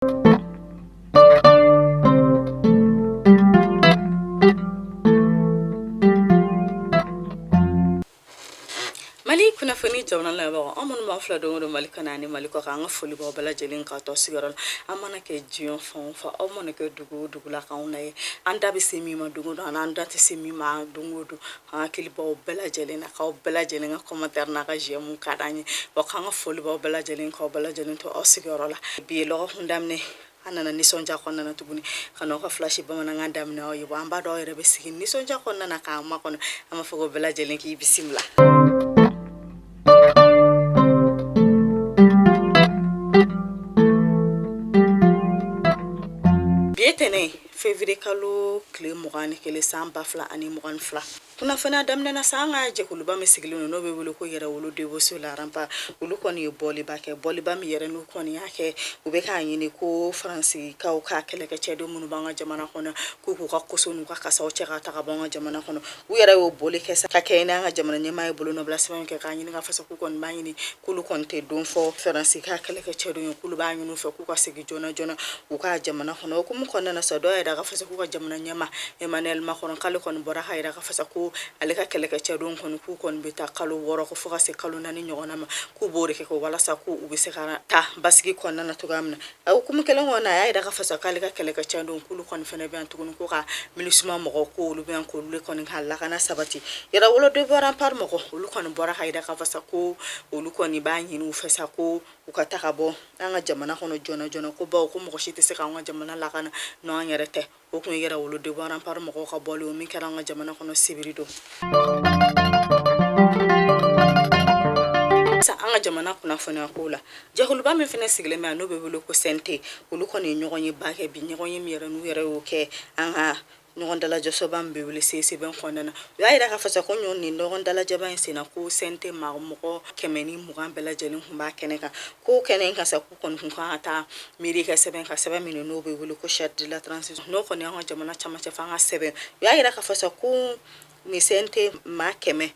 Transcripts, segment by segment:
Mali kunnafoni jamana lamɛnbagaw, an minnu b'an filɛ don o don Mali kɔnɔ ani Mali kɔkan, an ka foli b'aw bɛɛ lajɛlen ka tɔ sigiyɔrɔ la. An mana kɛ diɲɛ fan o fan, aw mana kɛ dugu o dugu la k'anw lajɛ, an da bɛ se min ma don o don, an da tɛ se min ma don o don, an hakili b'aw bɛɛ lajɛlen na, k'aw bɛɛ lajɛlen ka commentaire n'a ka j'aime ka d'an ye. Wa k'an ka foli b'aw bɛɛ lajɛlen, k'aw bɛɛ lajɛlen to aw sigiyɔrɔ la. Bi ye lɔgɔkun daminɛ, an nana nisɔndiya kɔnɔna na tuguni ka n'aw ka flash bamanankan daminɛ aw ye. Wa an b'a dɔn aw yɛrɛ bɛ sigi nisɔndiya kɔnɔna na k'an makɔnɔ. An b'a fɔ ko bɛɛ lajɛlen k'i bisimila. Bi ye tɛnɛn, février kalo tile 21, san 2022. Kunnafoniya daminɛna sa, an ka jɛkuluba min sigilen don, n'o bɛ wele ko Yɛrɛwolo Debout sur les Remparts, olu kɔni ye bɔliba kɛ. Bɔliba min yɛrɛ n'u kɔni y'a kɛ, u bɛ k'a ɲini ko Faransikaw ka kɛlɛkɛcɛden minnu b'an ka jamana kɔnɔ, k'u k'u ka koso n'u ka kasaw cɛ ka ta ka bɔ an ka jamana kɔnɔ. U yɛrɛ y'o bɔli kɛ sa ka kɛɲɛ n'an ka jamana ɲɛmaa ye bolonɔbila sɛbɛn kɛ k'a ɲini ka fasa k'u kɔni b'a ɲini k'olu kɔni tɛ don fɔ Faransi ka kɛlɛkɛcɛdenw ye, k'olu b'a ɲini u fɛ k'u ka segin joona joona u ka jamana kɔnɔ. O hukumu kɔnɔna na sa, dɔw y'a yira ka fasa k'u ka jamana ɲɛmaa Emmanuel Macron, k'ale kɔni bɔra k'a yira ka fasa ko ale ka kɛlɛkɛcɛdenw kɔni, k'u kɔni bɛ taa kalo 6 ko fo ka se kalo 4 ɲɔgɔnna ma, k'u b'o de kɛ ko walasa k'u bɛ se ka taa basigi kɔnɔna na cogoya min na. A hukumu kelen kɔnɔna, a y'a yira ka fasa k'ale ka kɛlɛkɛcɛdenw, k'olu kɔni fana bɛ yan tuguni ko ka MINUSMA mɔgɔw, k'olu bɛ yan k'olu de kɔni ka lakana sabati. Yɛrɛwolo Debout Rempart mɔgɔ, olu kɔni bɔra k'a yira ka fasa ko olu kɔni b'a ɲini u fɛ sa ko u ka taa ka bɔ an ka jamana kɔnɔ joona joona, ko bawo ko mɔgɔ si tɛ se k'an ka jamana lakana n'an yɛrɛ tɛ. O tun ye Yɛrɛwolo Debout Rempart mɔgɔw ka bɔli o min kɛra an ka jamana kɔnɔ sibiri don. An ka jamana kunnafoniya ko la, jɛkuluba min fana sigilen bɛ yan, n'o bɛ wele ko CNT, olu kɔni ye ɲɔgɔn ye ba kɛ bi. Ɲɔgɔn ye min yɛrɛ n'u yɛrɛ y'o kɛ an ka ɲɔgɔn dalajɛsoba min bɛ wele CICB kɔnɔna na. U y'a yira k'a fɔ sa ko nin ɲɔgɔn dalajɛba in senna, ko CNT maa mɔgɔ 120 bɛɛ lajɛlen tun b'a kɛnɛ kan. Ko kɛnɛ in kan sa, k'u kɔni tun kan ka taa miiri kɛ sɛbɛn kan, sɛbɛn min n'o bɛ wele ko charte de la transition, n'o kɔni y'an ka jamana camancɛ fanga sɛbɛn. U y'a yira k'a fɔ sa ko nin CNT maa 120,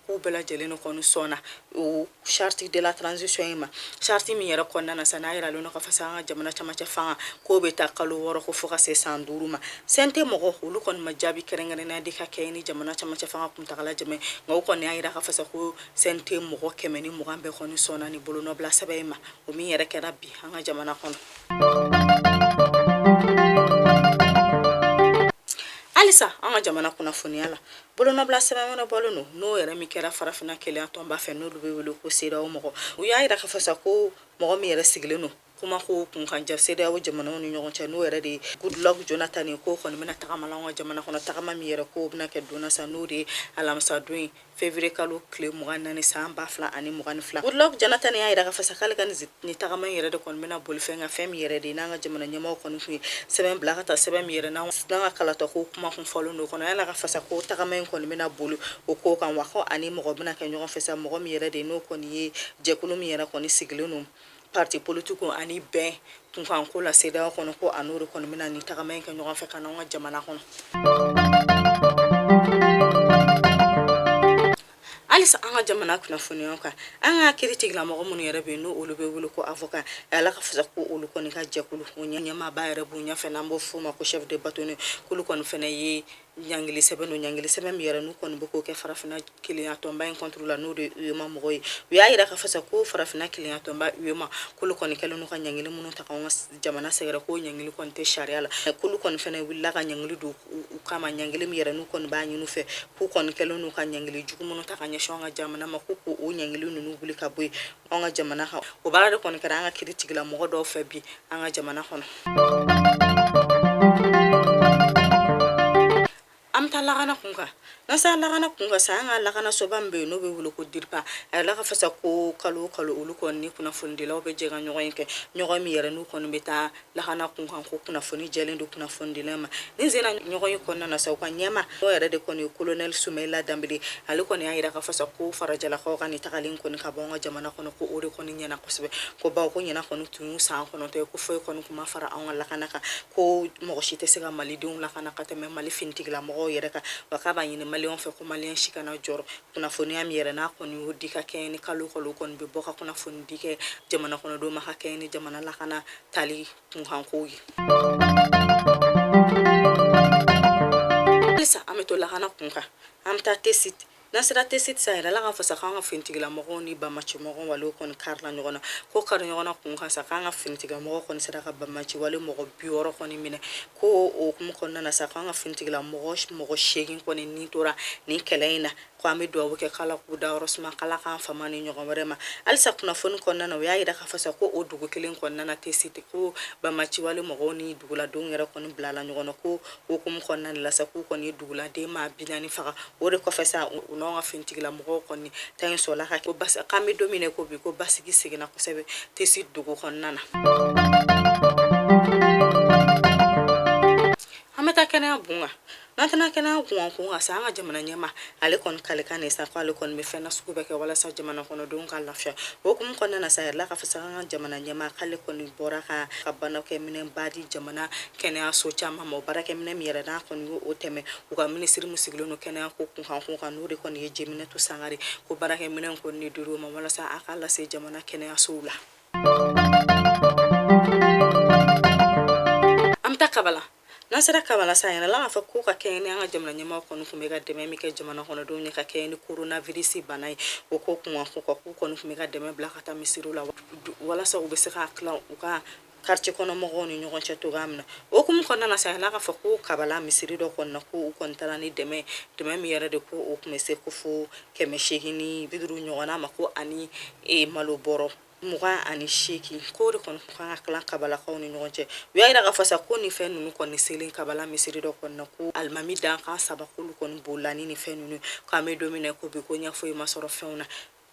k'u bɛɛ lajɛlen de kɔni sɔnna o charte de la transition in ma. Charte min yɛrɛ kɔnɔna na sa, n'a yiralen don k'a fɔ sa an ka jamana camancɛ fanga k'o bɛ taa kalo 6 ko fo ka se san 5 ma. CNT mɔgɔ, olu kɔni ma jaabi kɛrɛnkɛrɛnnenya di ka kɛ ni jamana camancɛ fanga kuntagala jumɛn, nka u kɔni y'a yira k'a fɔ sa ko CNT mɔgɔ 120 bɛɛ kɔni sɔnna ni bolonɔbila sɛbɛn in ma, o min yɛrɛ kɛra bi an ka jamana kɔnɔ. Halisa an ka jamana kunnafoniya la, bolonɔbila sɛbɛn wɛrɛ bɔlen don, n'o yɛrɛ min kɛra Farafinna Kelenya Tɔnba fɛ, n'olu bɛ wele ko CEDEAO mɔgɔ. U y'a yira k'a fɔ sa ko mɔgɔ min yɛrɛ sigilen don kuma ko kun kan ja CEDEAO jamanaw ni ɲɔgɔn cɛ, n'o yɛrɛ de ye Goodluck Jonathan ye, k'o kɔni bɛna tagama la an ka jamana kɔnɔ, tagama min yɛrɛ k'o bɛna kɛ don na sa, n'o de ye alamisa don ye, février kalo tile 24, san 2022. Goodluck Jonathan y'a yira k'a fɔ sa k'ale ka nin tagama in yɛrɛ de kɔni bɛna boli fɛn kan, fɛn min yɛrɛ de n'an ka jamana ɲɛmaaw kɔni tun ye sɛbɛn bila ka taa, sɛbɛn min yɛrɛ n'an ka kalata ko kuma kun fɔlen don kɔnɔ. A y'a yira k'a fɔ sa ko tagama in kɔni bɛna boli o ko kan, wa ko ani mɔgɔ bɛna kɛ ɲɔgɔn fɛ sa, mɔgɔ min yɛrɛ de n'o kɔni ye jɛkulu min yɛrɛ kɔni sigilen don parti politique ani bɛn kunkanko la CEDEAO kɔnɔ, ko a n'o de kɔni bɛna nin tagama in kɛ ɲɔgɔn fɛ ka na an ka jamana kɔnɔ. Halisa an ka jamana kunnafoniyaw kan, an ka kiri tigilamɔgɔ minnu yɛrɛ bɛ yen, n'o olu bɛ wele ko avocat, ala ka fisa ko olu kɔni ka jɛkulu, o ɲɛmaaba yɛrɛ b'u ɲɛfɛ, n'an b'o f'o ma ko chef de bâtonnier, k'olu kɔni fana ye ɲangili sɛbɛn don, ɲangili sɛbɛn min yɛrɛ n'u kɔni bɛ k'o kɛ Farafinna Kelenya Tɔnba in contre la, n'o de ye UEMOA mɔgɔw ye. U y'a yira k'a fɔ sa ko Farafinna Kelenya Tɔnba UEMOA, k'olu kɔni kɛlen don ka ɲangili minnu ta k'anw ka jamana sɛgɛrɛ, k'o ɲangili kɔni tɛ sariya la. K'olu kɔni fana wulila ka ɲangili don u kama, ɲangili min yɛrɛ n'u kɔni b'a ɲini u fɛ, k'u kɔni kɛlen don ka ɲangili jugu minnu ta ka ɲɛsin an ka jamana ma, k'u k'o ɲangili ninnu wuli ka bɔ yen an ka jamana kan. O baara de kɔni kɛra an ka kiri tigilamɔgɔ dɔw fɛ bi an ka jamana kɔnɔ. An bɛ taa lakana kun kan. N'an sera lakana kun kan sa, an ka lakanasoba min bɛ yen, n'o bɛ wele ko DIRPA, a yirala k'a fɔ sa ko kalo o kalo, olu kɔni ni kunnafonidilaw bɛ jɛ ka ɲɔgɔn ye kɛ, ɲɔgɔn min yɛrɛ n'u kɔni bɛ taa lakana kun kan ko kunnafoni jɛlen don kunnafonidilaw ma. Nin sen na ɲɔgɔn ye kɔnɔna na sa, u ka ɲɛmaa, n'o yɛrɛ de kɔni ye colonel Soumaïla Dembélé, ale kɔni y'a yira k'a fɔ sa ko farajɛlakaw ka nin tagalen kɔni ka bɔ an ka jamana kɔnɔ, ko o de kɔni ɲɛna kosɛbɛ, ko bawo ko ɲinan kɔni tun y'u san 9 ye, ko foyi kɔni tun ma fara anw ka lakana kan, ko mɔgɔ si tɛ se ka malidenw lakana ka tɛmɛ Mali finitigilamɔgɔw ɲɛmɔgɔw yɛrɛ kan. Wa k'a b'a ɲini maliyɛnw fɛ ko maliyɛn si kana jɔrɔ. Kunnafoniya min yɛrɛ n'a kɔni y'o di ka kɛɲɛ ni kalo kalo kɔni bɛ bɔ ka kunnafoni di kɛ jamana kɔnɔdenw ma ka kɛɲɛ ni jamana lakana tali kunkankow ye. Halisa an bɛ to lakana kun kan, an bɛ taa Tessit. N'an sera Tessit sa, yɛrɛ la k'a fɔ sa k'an ka finitigila-mɔgɔw ni banbacimɔgɔw wale kɔni karila ɲɔgɔn na. Ko kari ɲɔgɔn na kun kan sa, k'an ka finitigilamɔgɔw kɔni sera ka banbaciwale mɔgɔ 60 kɔni minɛ. Ko o hukumu kɔnɔna na sa, k'an ka finitigilamɔgɔ mɔgɔ 8 kɔni ni tora nin kɛlɛ in na. Ko an bɛ dugawu kɛ k'Ala k'u dayɔrɔ suma, k'Ala k'an fama ni ɲɔgɔn wɛrɛ ma. Halisa kunnafoni kɔnɔna na, u y'a jira k'a fɔ sa ko o dugu kelen kɔnɔna na Tessit, ko banbaciwale mɔgɔw ni duguladenw yɛrɛ kɔni bilala ɲɔgɔn na. Ko o hukumu kɔnɔna de la sa, k'u kɔni ye duguladen maa 40 faga. O de kɔfɛ sa, u n'anw ka finitigilamɔgɔw kɔni ta in sɔrɔla ka kɛ. K'an bɛ don min na ko bi, ko basigi seginna kosɛbɛ Tessit dugu kɔnɔna na. An bɛ taa kɛnɛya kun kan. N'an taara kɛnɛya kun kan sa, an ka jamana ɲɛmaa ale kɔni kalikan de sa ko ale kɔni bɛ fɛn na sugu bɛɛ kɛ walasa jamana kɔnɔdenw ka lafiya. O hukumu kɔnɔna na sa, a yirala k'a fɔ sa an ka jamana ɲɛmaa k'ale kɔni bɔra ka baarakɛminɛnba di jamana kɛnɛyaso caman ma. O baarakɛminɛn min yɛrɛ n'a kɔni y'o tɛmɛ u ka minisiri min sigilen don kɛnɛya ko kunkan kan, n'o de kɔni ye Jeminatu Sangare, ko baarakɛminɛn kɔni dir'o ma walasa a k'a lase jamana kɛnɛyasow la. An bɛ taa Kabala. N'an sera Kabala sa, yɛrɛ la k'a fɔ ko ka kɛɲɛ ni an ka jamana ɲɛmaaw kɔni tun bɛ ka dɛmɛ min kɛ jamana kɔnɔdenw ye ka kɛɲɛ ni coronavirus bana ye, o ko kunkan ko k'u kɔni tun bɛ ka dɛmɛ bila ka taa misiriw la walasa u bɛ se ka tila u ka quartier kɔnɔ mɔgɔw ni ɲɔgɔn cɛ cogoya min na. O hukumu kɔnɔna na sa, a k'a fɔ ko Kabala misiri dɔ kɔnɔna, ko u kɔni taara ni dɛmɛ min yɛrɛ de ko o tun bɛ se ko fo 850 ɲɔgɔnna ma, ko ani malo bɔrɔ 28, k'o de kɔni kan ka tila Kabalakaw ni ɲɔgɔn cɛ. U y'a jira k'a fɔ sa ko nin fɛn ninnu kɔni selen Kabala misiri dɔ kɔnɔna, ko alimami dankan saba k'olu kɔni bolila ni nin fɛn ninnu. K'an bɛ don min na ko bi, ko ɲɛ foyi ma sɔrɔ fɛnw na.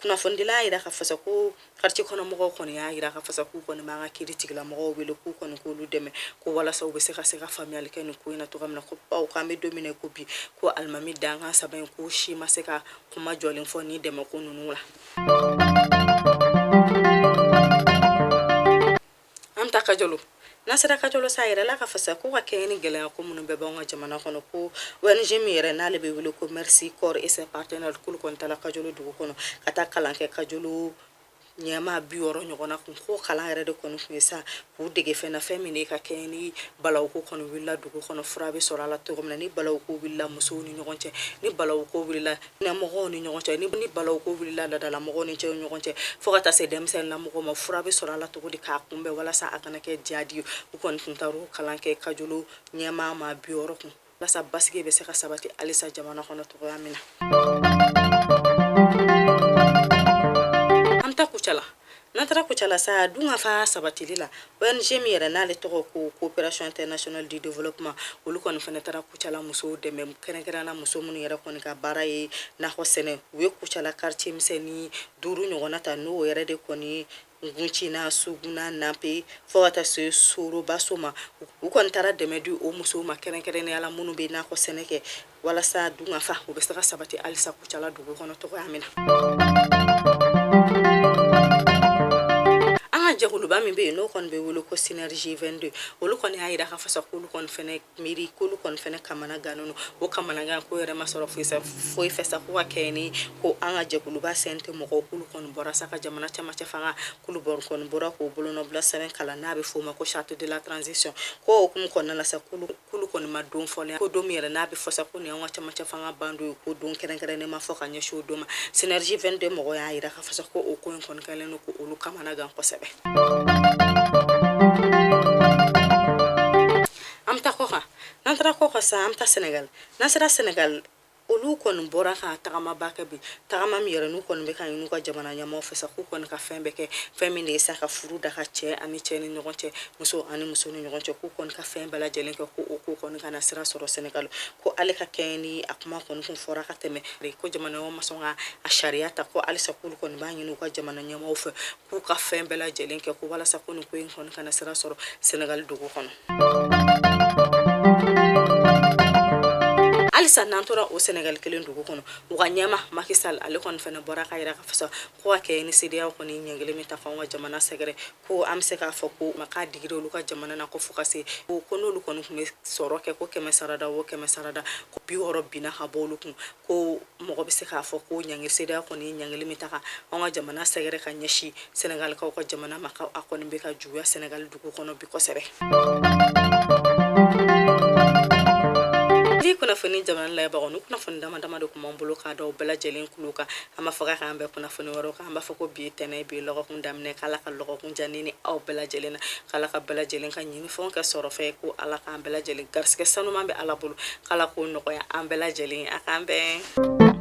Kunnafonidila y'a jira k'a fɔ sa ko quartier kɔnɔ mɔgɔw kɔni y'a jira k'a fɔ sa k'u kɔni b'an ka kiiri tigilamɔgɔw wele k'u kɔni k'olu dɛmɛ, ko walasa u bɛ se ka faamuyali kɛ nin ko in na cogoya min na. Ko bawo k'an bɛ don min na ko bi, ko alimami dankan saba in ko si ma se ka kuma jɔlen fɔ nin dɛmɛ ko ninnu la. An bɛ taa Kajolo. N'an sera Kajolo sa, a yirala k'a fɔ sa ko ka kɛɲɛ ni gɛlɛya ko minnu bɛɛ b'anw ka jamana kɔnɔ, ko ONG min yɛrɛ n'ale bɛ wele ko Mercy Corps et ses partenaires, k'olu kɔni taara Kajolo dugu kɔnɔ ka taa kalan kɛ Kajolo ɲɛmaa 60 ɲɔgɔnna kun. Ko kalan yɛrɛ de kɔni tun ye sa k'u dege fɛn na, fɛn min de ka kɛɲɛ ni balawuko kɔni wulila dugu kɔnɔ, fura bɛ sɔrɔ a la cogo min na, ni balawuko wulila musow ni ɲɔgɔn cɛ, ni balawuko wulila mɔgɔw ni ɲɔgɔn cɛ, ni balawuko wulila laadalamɔgɔw ni cɛw ɲɔgɔn cɛ, fo ka taa se denmisɛnninlamɔgɔw ma, fura bɛ sɔrɔ a la cogo di k'a kunbɛn walasa a kana kɛ jadi ye. U kɔni tun taara kalan kɛ Kajolo ɲɛmaa maa 60 kun walasa basigi bɛ se ka sabati halisa jamana kɔnɔ cogoya min na. An bɛ taa Kucala. N'an taara Kucala sa, dunkafa sabatili la, ONG min yɛrɛ n'ale tɔgɔ ko Coopération internationale du développement, olu kɔni fana taara Kucala musow dɛmɛ, kɛrɛnkɛrɛnnenya muso minnu yɛrɛ kɔni ka baara ye nakɔ sɛnɛ. U ye Kucala quartier misɛnnin 5 ɲɔgɔnna ta, n'o yɛrɛ de kɔni Nguncina, Suguna, Nanpe, fo ka taa se Sorobaso ma. U kɔni taara dɛmɛ di o musow ma, kɛrɛnkɛrɛnnenya la minnu bɛ nakɔ sɛnɛ kɛ, walasa dunkafa o bɛ se ka sabati halisa Kucala dugu kɔnɔ cogoya min na. An ka jɛkuluba min bɛ yen, n'o kɔni bɛ wele ko Synergie 22, olu kɔni y'a jira k'a fɔ sa k'olu kɔni fɛnɛ miiri k'olu kɔni fɛnɛ kamana gannen don. O kamanagan ko yɛrɛ ma sɔrɔ foyi fɛ sa, ko ka kɛɲɛ ni ko an ka jɛkuluba CNT mɔgɔw k'olu kɔni bɔra sa ka jamana camancɛ fanga k'olu kɔni bɔra k'o bolonɔbila sɛbɛn kalan, n'a bɛ f'o ma ko charte de la transition. Ko o hukumu kɔnɔna la sa, k'olu kɔni ma don fɔlen, ko don min yɛrɛ n'a bɛ fɔ sa ko nin y'an ka camancɛ fanga ban don ye, ko don kɛrɛnkɛrɛnnen ma fɔ ka ɲɛsin o don ma. Synergie 22 mɔgɔw y'a jira k'a fɔ sa ko o ko in kɔni kɛlen don k'olu kamana gan kosɛbɛ. An bɛ taa kɔkan. N'an taara kɔkan sa, an bɛ taa Senegal. N'an sera Senegal, olu kɔni bɔra ka tagamaba kɛ bi, tagama min yɛrɛ n'u kɔni bɛ ka ɲini u ka jamana ɲɛmaaw fɛ sa, k'u kɔni ka fɛn bɛɛ kɛ, fɛn min de ye sa ka furu daga cɛ ani cɛ ni ɲɔgɔn cɛ, muso ani muso ni ɲɔgɔn cɛ, k'u kɔni ka fɛn bɛɛ lajɛlen kɛ ko o ko kɔni kana sira sɔrɔ Senegal. Ko ale ka kɛɲɛ ni a kuma kɔni kun fɔra ka tɛmɛ, ko jamana ɲɛmaaw ma sɔn ka a sariya ta, ko halisa k'olu kɔni b'a ɲini u ka jamana ɲɛmaaw fɛ k'u ka fɛn bɛɛ lajɛlen kɛ ko walasa ko nin ko in kɔni kana sira sɔrɔ Senegal dugu kɔnɔ. Halisa Halisa n'an tora o Senegali kelen dugu kɔnɔ, u ka ɲɛmaa Macky Sall, ale kɔni fana bɔra k'a yira k'a fɔ sa ko ka kɛ ni CEDEAO kɔni ɲangili min ta k'anw ka jamana sɛgɛrɛ, ko an bɛ se k'a fɔ ko ma k'a digira olu ka jamana na ko fo ka se ko n'olu kɔni tun bɛ sɔrɔ kɛ ko 100 sarada o 100 sarada, ko 60 binna ka bɔ olu kun. Ko mɔgɔ bɛ se k'a fɔ ko ɲangili CEDEAO kɔni ye ɲangili min ta ka anw ka jamana sɛgɛrɛ ka ɲɛsin Senegalikaw ka jamana ma, a kɔni bɛ ka juguya Senegali dugu kɔnɔ bi kosɛbɛ. Ni kunnafoni jamana lajɛbagaw, ni kunnafoni dama dama de tun b'an bolo k'a da bɛɛ lajɛlen tulo kan. An b'a fɔ k'a k'an bɛn kunnafoni wɛrɛw kan. An b'a fɔ ko bi ye tɛnɛn, bi ye lɔgɔkun daminɛ, k'Ala ka lɔgɔkun diya ne ni aw bɛɛ lajɛlen na, k'Ala ka bɛɛ lajɛlen ka ɲinifɛnw kɛ sɔrɔfɛn, ko Ala k'an bɛɛ lajɛlen garisɛgɛ sanuman bɛ Ala bolo, k'Ala k'o nɔgɔya an bɛɛ lajɛlen. A k'an bɛn.